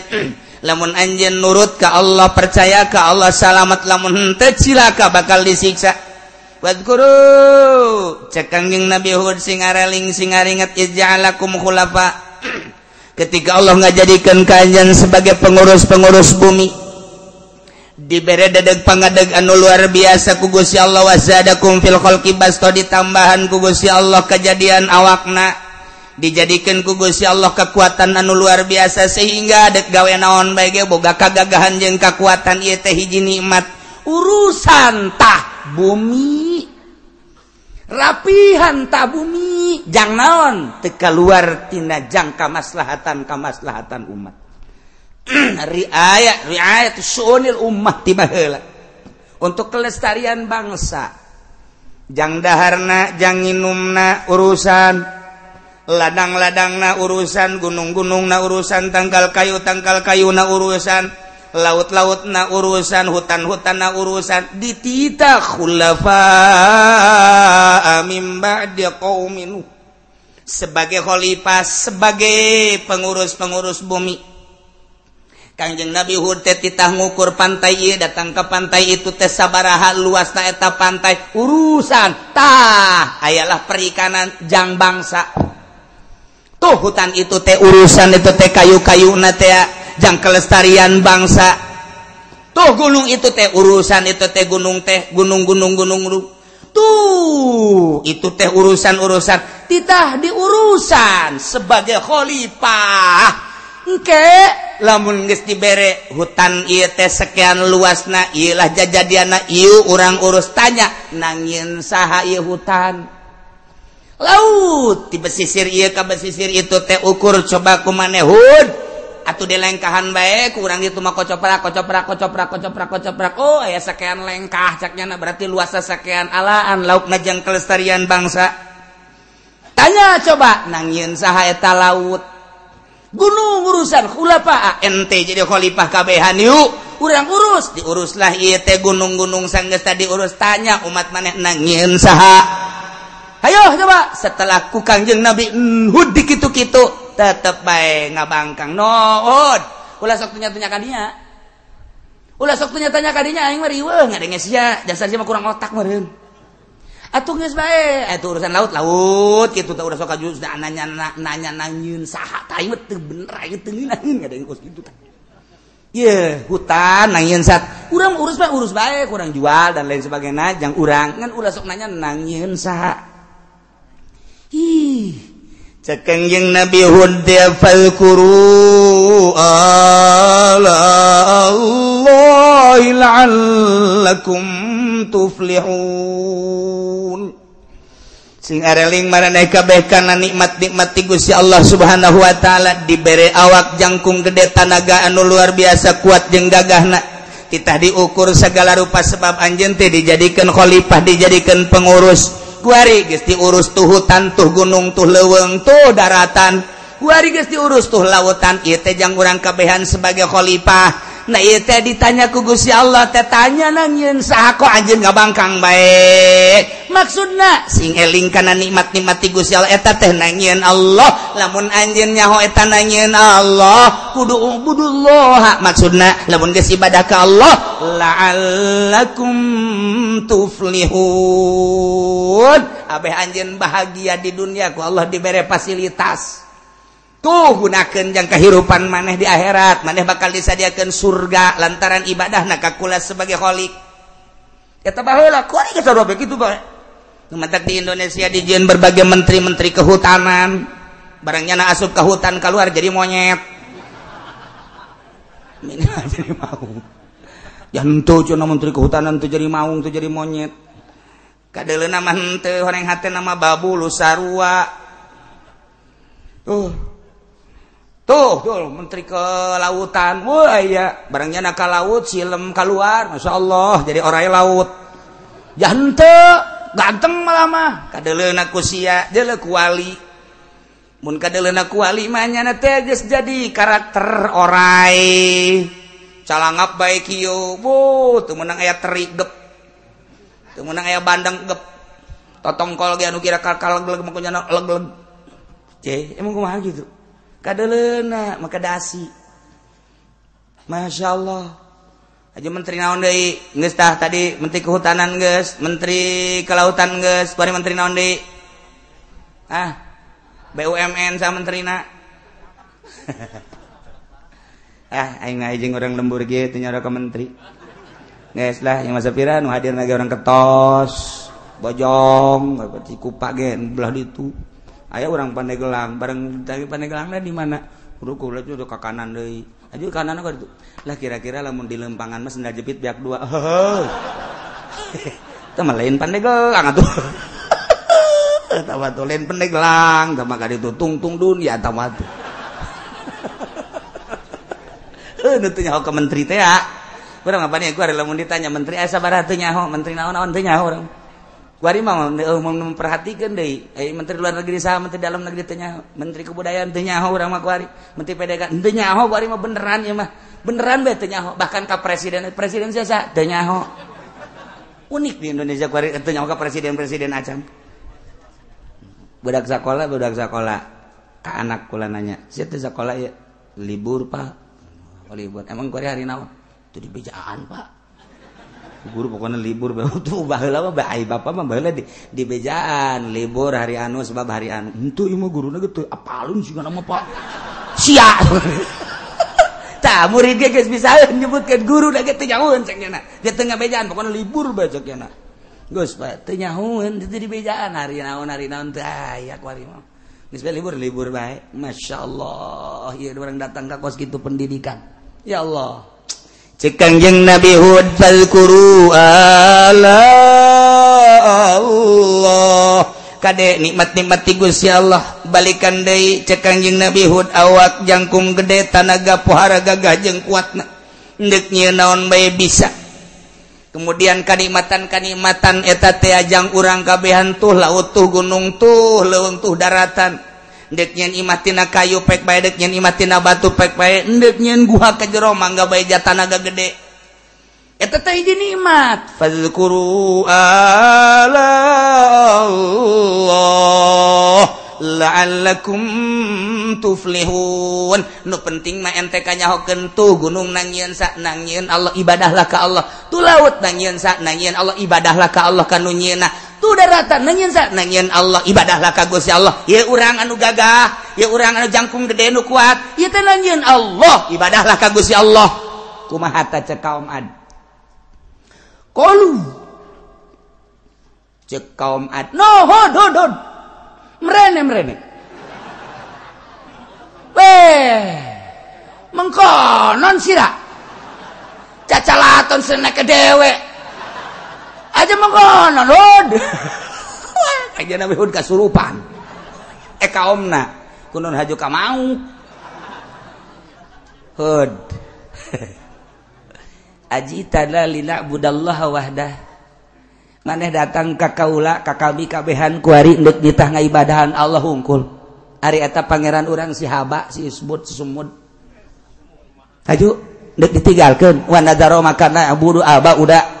Speaker 1: Lamun anjeun nurut ka Allah percaya ka Allah salamat, lamun henteu cilaka bakal disiksa. Wadkuru cek Kangjeng Nabi Hud sing areling sing aringet ij'alakum khulafa. Ketika Allah ngajadikeun ka anjeun sebagai pengurus-pengurus bumi, dibere dedeg pangadeg anu luar biasa ku Gusti Allah wazadakum fil khalqi basto ditambahan ku Gusti Allah kejadian awakna, dijadikeun ku Gusti Allah kekuatan anu luar biasa sehingga dek gawe naon bae ge boga kagagahan jeung kakuatan ieu teh hiji nikmat. Urusan tah bumi, rapihan tah bumi jang naon teu kaluar tina jangka kamaslahatan umat. Riayat riayat suunil ummah tiba heula untuk kelestarian bangsa. Jang daharna jang nginumna urusan, ladang-ladangna urusan, gunung-gunungna urusan, tangkal kayu tangkal kayuna urusan, laut-lautna urusan, hutan-hutanna urusan. Dititah khulafa mim ba'di qaumin sebagai khalifah, sebagai pengurus-pengurus bumi. Kangjeng Nabi Hud teh titah ngukur pantai ieu datang ke pantai itu teh sabaraha luasna eta pantai urusan tah ayalah perikanan jang bangsa. Tuh hutan itu teh urusan itu teh kayu-kayuna teh jang kelestarian bangsa. Tuh gunung itu teh urusan itu teh gunung teh gunung-gunung gunung tuh itu teh urusan-urusan titah diurusan sebagai khalifah. Engke lamun geus dibere hutan ieu teh sekian luasna ieu lah jajadianna ieu urang urus tanya nangieun saha ieu hutan. Laut di pesisir ieu ka pesisir itu teh ukur coba ku maneh Hud atuh dilengkahan bae ku urang ditu mah kocoprak kocoprak kocoprak kocoprak kocoprak oh aya sekian lengkah caknya berarti luasna sekian alaan laukna jang kelestarian bangsa. Tanya coba nangieun saha eta laut. Gunung urusan khulafa ente jadi khalifah kabehan yuk urang urus diuruslah ieu teh gunung-gunung sanggeus tadi urus tanya umat maneh nangieun saha. Ayo coba setelah ku Kangjeng Nabi Hud dikitu-kitu tetep bae ngabangkang no Hud ulah sok tanya-tanya ka dinya, ulah sok tanya-tanya ka dinya aing mah riweuh ngadenge sia dasar sia mah kurang otak meureun. Atuh geus bae atuh urusan laut-laut kitu teh udah sok kajus nanya nanya nanyieun saha tah aing mah teu bener aing teu ngeunaheun ngadenge kos kitu tah. Ye, hutan nangieun sat. Urang urus bae urus bae, kurang jual dan lain sebagainya jang urang ngan ulah sok nanya nangieun saha. Ih, cek Kangjeng Nabi Hud fazkuru ala Allahi la'allakum tuflihun. Sing areling maraneh kabeh kana nikmat-nikmat ti Gusti Allah Subhanahu wa taala dibere awak jangkung gede tanaga anu luar biasa kuat jeung gagahna titah diukur segala rupa sebab anjeun teh dijadikeun khalifah dijadikeun pengurus kuari geus diurus tuh hutan tuh gunung tuh leuweung tuh daratan kuari geus diurus tuh lautan ieu teh jang urang kabehan sebagai khalifah. Nah ieu teh ditanya ku Gusti Allah teh tanya nangieun saha kok anjeun ngabangkang bae maksudna sing eling kana nikmat-nikmat ti Gusti Allah eta teh nangieun Allah lamun anjeun nyaho eta nangieun Allah kudu ubudullah maksudna lamun geus ibadah ka Allah la'allakum tuflihun abeh anjeun bahagia di dunia ku Allah dibere fasilitas tuh gunakeun jang kahirupan maneh di akhirat maneh bakal disadiakeun surga lantaran ibadahna ka kula sebagai khalik eta baheula kuari geus sarua kitu bae nu matak di Indonesia dijieun berbagai menteri-menteri kehutanan barangnya na asup ke hutan keluar jadi monyet minimal jadi maung jantu cenah menteri kehutanan teu jadi maung teu jadi monyet kadeuleuna mah henteu horeng hate nama babu lu sarua tuh tuh tuh menteri kelautan wah iya barangnya nak ke laut silem keluar masya Allah jadi orai laut jante ganteng malah mah kadeuleuna ku sia deuleu kuali mun kadeuleuna kuali mah nyana teh geus jadi karakter orai calangap bae kieu bu teu meunang aya teri gep teu meunang aya bandeng gep totongkol ge anu kira kalkal leg mah kunyana leg-leg ceh emang kumaha gitu kadeuleuna maka dasi Masya Allah aja menteri naon deui geus tah tadi menteri kehutanan geus menteri kelautan geus bari menteri naon deui ah BUMN sa menterina ah aing mah jeung urang lembur ge teu nyara ka menteri geus lah yang masa pira nu hadirna ge urang ketos bojong Cikupa ge belah ditu aya urang Pandeglang bareng tadi Pandeglangna di mana kudu kula udah ka kanan deui aju kanan ka ditu lah kira-kira lamun di lempangan mah sendal jepit biak dua heuh teh mah lain Pandeglang atuh eta mah lain Pandeglang tah mah ka ditu tungtung dunia eta mah tuh heuh nu teu nyaho ka menteri teh ya urang apa nih gua lamun ditanya menteri aya sabaraha teu nyaho menteri naon-naon teu nyaho urang kuari mah memperhatikan deui menteri luar negeri saha menteri dalam negeri teu nyaho menteri kebudayaan teu nyaho urang mah kuari menteri PDK teu nyaho kuari mah beneran ieu mah beneran bae teu nyaho bahkan ka presiden presiden saha teu nyaho unik di Indonesia kuari teu nyaho ka presiden-presiden acan budak sakola ka anak kula nanya sia teu sakola ieu libur Pak oh, libur emang kuari hari naon teu di bejaan Pak guru pokoknya libur tuh baheula mah bae bapak mah baheula di bejaan libur hari anu sebab hari anu henteu ieu mah guruna ge teu apalun sigana mah Pak sia tah murid ge geus bisa nyebutkeun guru da ge teu nyahoeun cek nya dia teu ngabejaan pokoknya libur bae cek nya geus Pak teu nyahoeun teu di bejaan hari naon teu aya kuari mah geus bae libur libur bae masyaallah ieu urang datang ka kos kitu pendidikan ya Allah cek Kangjeng Nabi Hud fazkuru ala Allah kade nikmat-nikmat ti Gusti Allah balikan deui cek Kangjeng Nabi Hud awak jangkung gede tanaga pohara gagah jeung kuatna deuk nyieun naon bae bisa kemudian kanikmatan-kanikmatan eta teh ajang urang kabehan tuh laut tuh gunung tuh leuweung tuh daratan Dek nyen imah tina kayu pek bae dek nyen imah tina batu pek bae ndek nyen guha ka jero mangga bae jatanaga gede eta teh hiji nikmat fazkuru ala Allah la'allakum tuflihun nu penting mah ente kanyahokeun tuh gunung nangieun sa nangieun Allah ibadahlah ka Allah tuh laut nangieun sa nangieun Allah ibadahlah ka Allah kanu nyieuna tuh daratan nangieun sa nangieun Allah ibadahlah ka Gusti Allah ieu urang anu gagah ieu urang anu jangkung gede nu kuat ieu teh nangieun Allah ibadahlah ka Gusti Allah. Kumaha ta cek kaum Ad? Qalu cek kaum Ad, no hod hod hod. Mrene mrene. Weh, mengkonon sira. Cacalaton seneke dewe. Aja mengkonon hod. Aja Nabi Hud kasurupan. Kaomna kunun haju ka mau. Hud. Ajitana lina'budallaha wahdah. Maneh datang ka kaula ka kami kabehan kuari endek nitah ngaibadahan Allah hungkul. Ari eta pangeran urang si Haba, si Isbud, si Sumud. Haju endek ditinggalkeun wa nadaro makana abudu aba uda.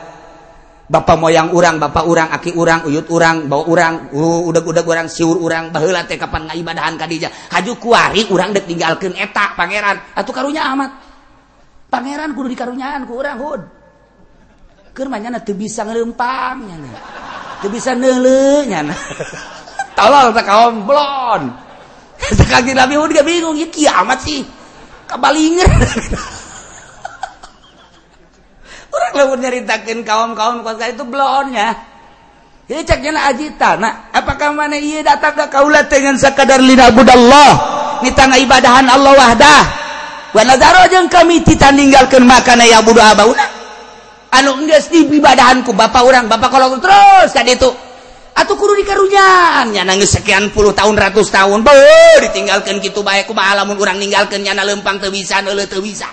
Speaker 1: Bapak moyang urang, bapak urang, aki urang, uyut urang, bau urang, udeg-udeg urang, siur urang, baheula teh kapan ngaibadahan ka dinya. Haju kuari urang dek ninggalkeun eta pangeran. Atuh karunya amat. Pangeran kudu dikarunyaan ku urang Hud. Keur mah nyana teu bisa ngelempang nyana. Teu bisa neuleuh nyana. Tolol teh kaom blon. Sakali Nabi Hud ge bingung, ieu kiamat sih. Kabalinger. Orang lamun nyaritakeun kaum-kaum kos itu blonnya. Ieu cek nya ajita. Nah, apakah maneh ieu datang ka kaula teh ngan sakadar linabudallah, nita ngaibadahan Allah wahdah. Wa nadaro jeung kami tita ninggalkeun makana ya budu abauna. Anu geus diibadahan ku bapa urang, bapa kolot terus ka ditu. Atuh kudu dikarunyaan nya geus sekian puluh tahun ratus tahun beuh ditinggalkeun kitu bae kumaha lamun urang ninggalkeun nyana leumpang teu bisa neuleuh teu bisa.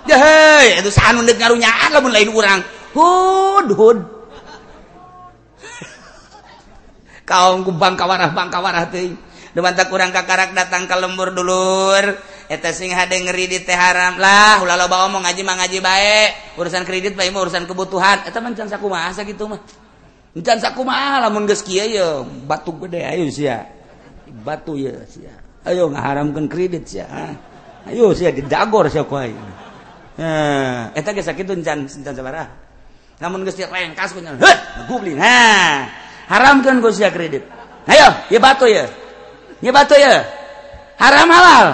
Speaker 1: Hei, itu saha nu deuk ngarunyaan lamun lain urang. Hud hud. Kaum ku bangkawarah teuing. Dumantak urang kakarak datang ka lembur dulur. Eta sing hade ngeri teh haram lah, ulah loba omong ngaji mah ngaji bae. Urusan kredit bae mah urusan kebutuhan. Eta mah can sakumaha sakitu mah. Can sakumaha lamun geus kieu ye batu gede ayo sia. Batu ye sia. Ayo ngaharamkeun kredit sia. Ayo sia didagor sia ku aing. Eta geus sakitu can sabaraha. Lamun geus direngkas ku nya, heuh, goblin. Ha, haramkeun ku sia kredit. Ayo, ieu batu ye. Ieu batu ye. Haram halal.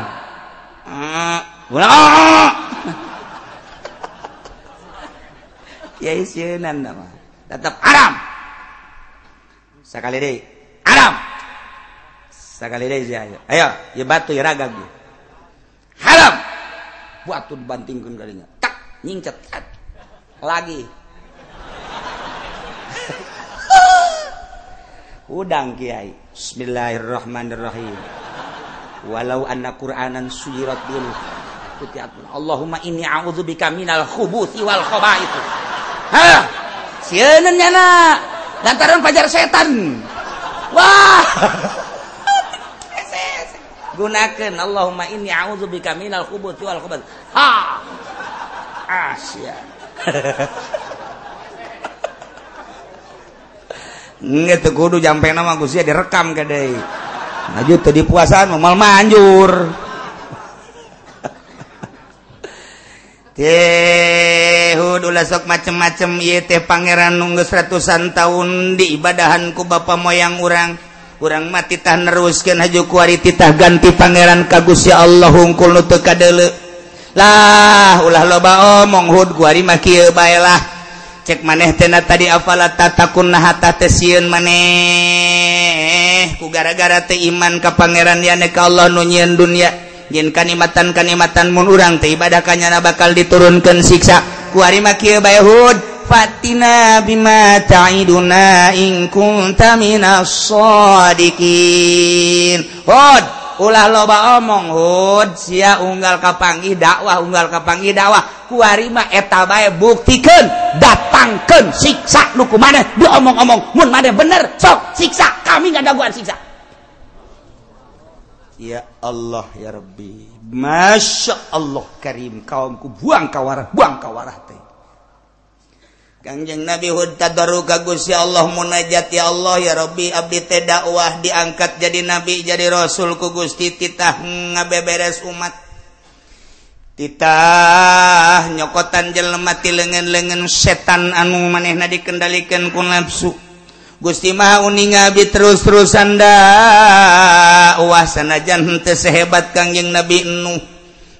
Speaker 1: Ulah. Kiai sieunan mah. Tetep haram. Sakali deui. Haram. Sakali deui sia ayo. Ayo, ieu batu ieu ragag ieu. Haram. Batu dibantingkeun kadinya. Tak nyingcet lagi. Udang kiai. Bismillahirrahmanirrahim. Walau anna Qur'anan suyirat bil kutiat. Allahumma inni a'udzubika minal khubuthi wal khaba'ith. Ha! Sieun nyana. Lantaran pajar setan. Wah. Gunakan Allahumma inni a'udzubika minal khubuthi wal khaba'ith. Ha. Asia. Nggak teu kudu jampena mah Gusti direkam ka deui. Lanjut teu dipuasaan mah manjur. Teh ulah sok macem-macem ieu teh pangeran nu geus ratusan tahun diibadahan ku bapa moyang urang. Urang mah titah neruskeun haju kuari titah ganti pangeran ka Gusti Allah hungkul nu teu kadeuleu. Lah ulah loba omong Hud kuari mah kieu bae lah. Cek maneh teh tadi afala tatakun nah teh sieun maneh ku gara-gara teh iman ka pangeran yane ka Allah nu nyieun dunya nyieun kanikmatan-kanikmatan mun urang teh ibadah ka nyana bakal diturunkeun siksa. Kuari mah kieu bae Hud, fatina bima ta'iduna in kunta minas shadiqin. Hud, ulah loba omong Hud, sia unggal kapanggih dakwah, unggal kapanggih dakwah. Kuari mah eta bae buktikeun, datangkeun siksa nu ku maneh diomong-omong. Mun maneh bener sok siksa, kami ngadaguan siksa. Ya Allah ya Rabbi, Masya Allah karim, kaumku buang kawarah teh. Kangjeng Nabi Hud tadarru ka Gusti Allah munajat, ya Allah ya Rabbi abdi teh dakwah diangkat jadi nabi jadi rasul ku Gusti titah ngabeberes umat, titah nyokotan jelema ti leungeun-leungeun setan anu manehna dikendalikeun ku nafsu. Gusti Maha uninga abdi terus-terusan dakwah sanajan henteu sehebat Kangjeng Nabi Nuh.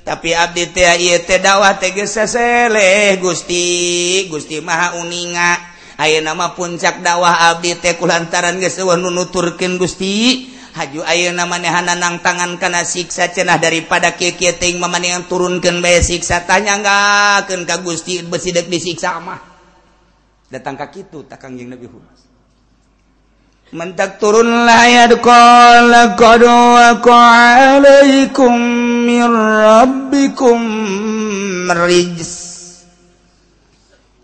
Speaker 1: Tapi abdi teh ieu teh dakwah teh geus saseleh Gusti, Gusti Maha uninga. Ayeuna mah puncak dakwah abdi teh kulantaran geus eueuh nu nuturkeun Gusti. Haju ayeuna manehana nangtangan kana siksa cenah daripada kieu-kieu teuing mah manehan turunkeun bae siksa tah nyanggakeun ka Gusti besi deuk disiksa mah. Datang ka kitu tah Kangjeng Nabi Hud. Mentak turunlah ayat qala qad waqa alaikum mir rabbikum rijs.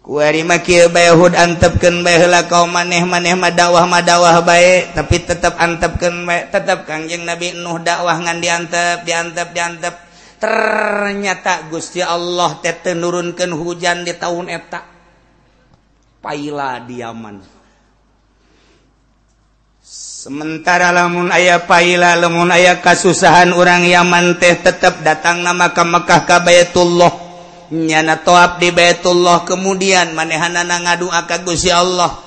Speaker 1: Kuari mah kieu bae Hud antepkeun bae heula kaum maneh-maneh mah dakwah bae tapi tetep antepkeun bae tetep Kangjeng Nabi Nuh dakwah ngan diantep diantep diantep. Ternyata Gusti Allah teh teu nurunkeun hujan di tahun eta. Paila diaman. Sementara lamun aya paila lamun aya kasusahan urang Yaman teh tetep datang nama ka Mekah ka Baitullah. Nyana toab di Baitullah kemudian manehanana ngadua ka Gusti Allah.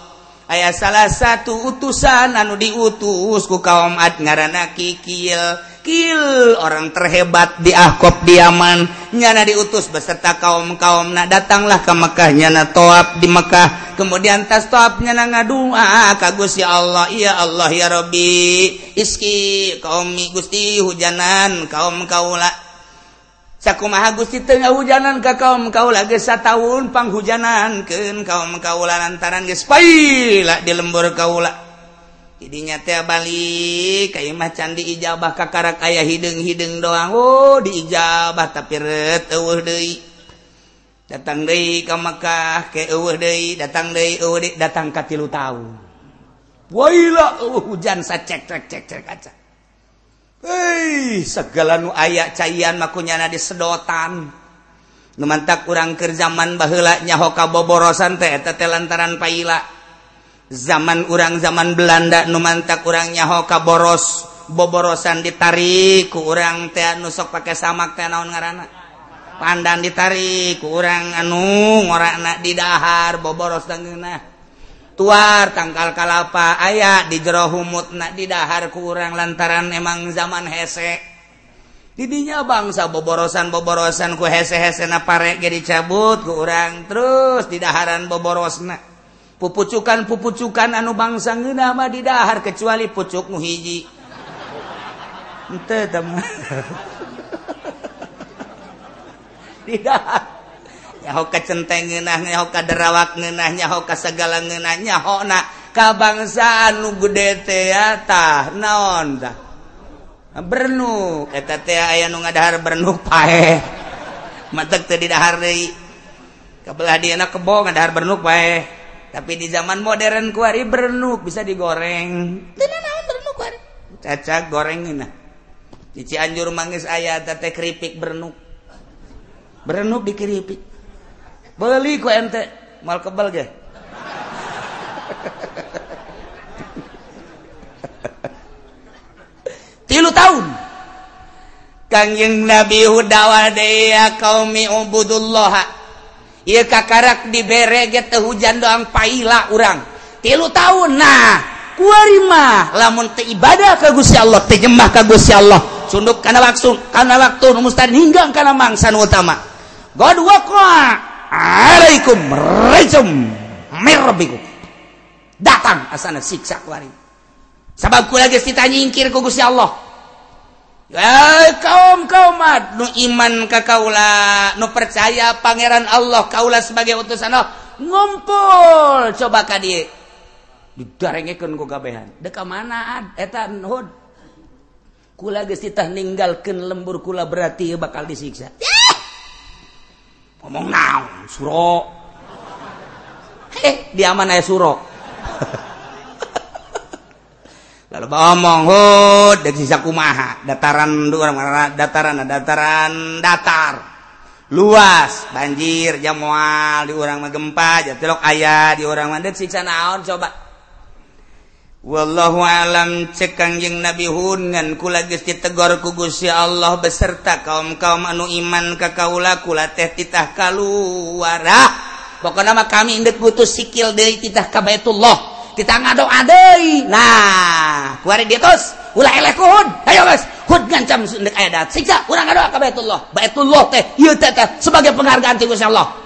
Speaker 1: Aya salah satu utusan anu diutus ku kaum Ad ngaranna Kikil. Kil orang terhebat di Ahqaf di Yaman. Nyana diutus beserta kaum-kaumna datanglah ke Mekah nyana toab di Mekah. Kemudian tas toab nyana ngadua ka Gusti Allah, ya Allah ya Rabbi iski kaum Gusti hujanan kaum kaula. Sakumaha Gusti teu ngahujanan ka kaum kaula geus sataun panghujanankeun kaum kaula lantaran geus paila di lembur kaula. Jadinya teh balik ka imah can diijabah kakarak aya hideung-hideung doang. Oh diijabah tapi reut eueuh deui. Datang deui ka Mekah ke eueuh deui, datang deui eueuh deui, datang ka 3 taun. Waila eueuh hujan sacek cek cek cek kaca. Hei, segala nu aya caian mah kunyana disedotan. Nu mantak urang keur zaman baheula nyaho ka boborosan teh eta teh lantaran paila. Zaman urang zaman Belanda nu mantak urang nyaho ka boros, boborosan ditarik ku urang teh anu sok pake samak teh naon ngaranna? Pandan ditarik ku urang anu ngorakna di dahar boboros dangeunah. Tuar tangkal kalapa aya di jero humutna di dahar ku urang lantaran emang zaman hese. Didinya bangsa boborosan-boborosan ku hese-hesena pare ge dicabut ku urang terus di daharan boborosna. Pupucukan-pupucukan anu bangsa ngeunah mah di dahar kecuali pucuk nu hiji. Henteu tah mah. Di dahar. Nyaho ka centeng ngeunah, nyaho ka derawak ngeunah, nyaho ka sagala ngeunah, nyahona ka bangsa anu gede teh tah naon tah. Bernuk eta teh aya nu ngadahar bernuk paeh. Matek teu didahar deui. Kabelah dieuna kebo ngadahar bernuk paeh. Tapi di zaman modern kuari bernuk bisa digoreng. Teu naon bernuk kuari. Cacak goreng ngeunah. Di Cianjur mangis aya teh keripik bernuk. Bernuk dikeripik. Beli ku ente mal kebal ge. 3 tahun Kangjeng Nabi Hud dakwah deui ya qaumi ubudullah. Ieu kakarak dibere ge teu hujan doang paila urang. 3 tahun nah kuari mah lamun teu ibadah ka Gusti Allah teu nyembah ka Gusti Allah sunduk kana waktu nu mustahil hingga kana mangsa nu utama. God waqa alaikum rajum mirabbikum. Datang asana siksa kuari. Sabab kula geus ditanyingkir ku Gusti Allah. Ya kaum kaum nu iman ka kaula, nu percaya pangeran Allah kaula sebagai utusan Allah, ngumpul coba ka dieu. Didarengekeun ku kabehan. Deuk ka mana eta Hud? Kula geus titah ninggalkeun lembur kula berarti bakal disiksa. Ngomong naon suro. Di aman aya suro. Lalu ngomong Hud deuk sisa kumaha dataran urang dataran dataran datar luas banjir jamoal di urang mah gempa jatilok aya di urang mah deuk siksa naon coba. Wallahu alam cek Kangjeng Nabi Hud ngan kula geus ditegor ku Gusti Allah beserta kaum-kaum anu iman ka kaula kula teh titah kaluar. Pokona mah kami indeuk butuh sikil deui titah ka Baitullah. Titah ngadoa deui. Nah, kuari diutus. Ulah eleh ku Hud. Ayo geus. Hud ngancam ndek aya dat siksa, urang ngadoa ka Baitullah. Baitullah teh ieu teh sebagai penghargaan ti Gusti Allah.